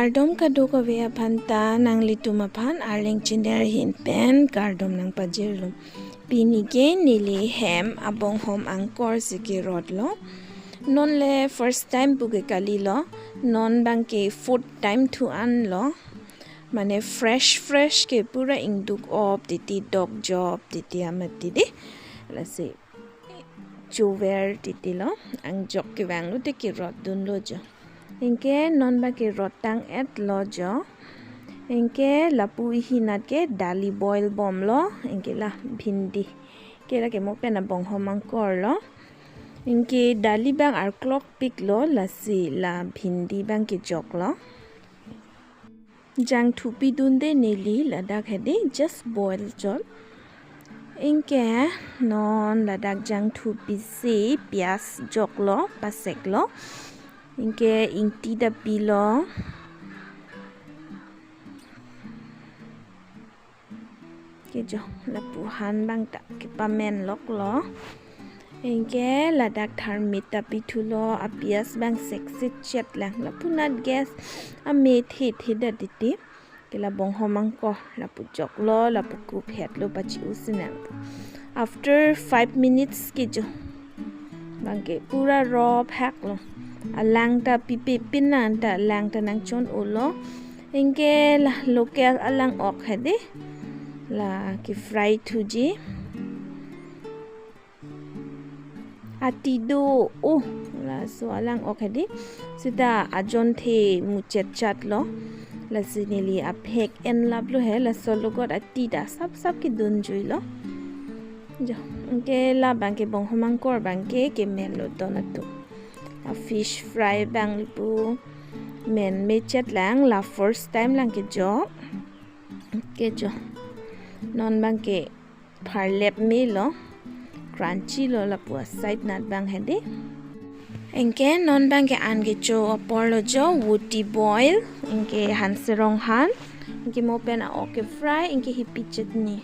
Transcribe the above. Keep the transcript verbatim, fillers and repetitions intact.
Kardom kadokave aphan ta, nanglitum aphan Arleng channel ahin pen kardom nangpajirlo. Pini ke neli hem abonghom angkor si kerotlo. Non le first time pu ke kalilo. Non abang ke fourth time thu anlo. Mane fresh fresh ke pura ingduk op titi, dok jop titi amati dei. Lasi chover titi lo, angjok kevang lote kerot dunlo jo. Anke non abang kerot tang-etlo jo. Anke lapu ahin anat ke dali boil bomlo. Anke la bhindi. Ke la ke mo pen abonghom angkor lo. Anke dali abang arklokpiklo, lasi la bhindi abang kejoklo. Jangthu pidunde neli ladak hedi, just boil chot. Anke non ladak jangthu pisi pias joklo, paseklo. Anke ingti ta pilo. Ke jo, lapu han abang ta kepamen loklo. Anke ladak tharmit ta pithulo, apias abang seksit chet lang. Lapu anat gas ame the the da titi. Ke la bonghom angkor, lapu joklo, lapu kuphetlo pachi-u sinang. After five minutes ke jo, abang ke pura rop haklo. Alang ta pipe pinan ta alang ta nangchon-olo. Anke la local alang ok hedi. La ke fry thuji. Ati do, oh, laso alang ok hedi. Seta ajonthe muchet chatlo. Lasi neli aphek enlaplo he, laso logot ati ta sap sap kedun juilo. Jo, anke la abang ke bonghom angkor abang ke kemenlo don atum. A fish fry abang pu men me chet lang, la first time lang kejok. Ke jo. Non abang ke pharlep melo. Crunchy lo lapu aside anat abang hedi. Anke non abang ke an kecho aporlo jo, woti boil. Anke han serong han. Anke mo pen a-ok ke fry. Anke hipi chutney.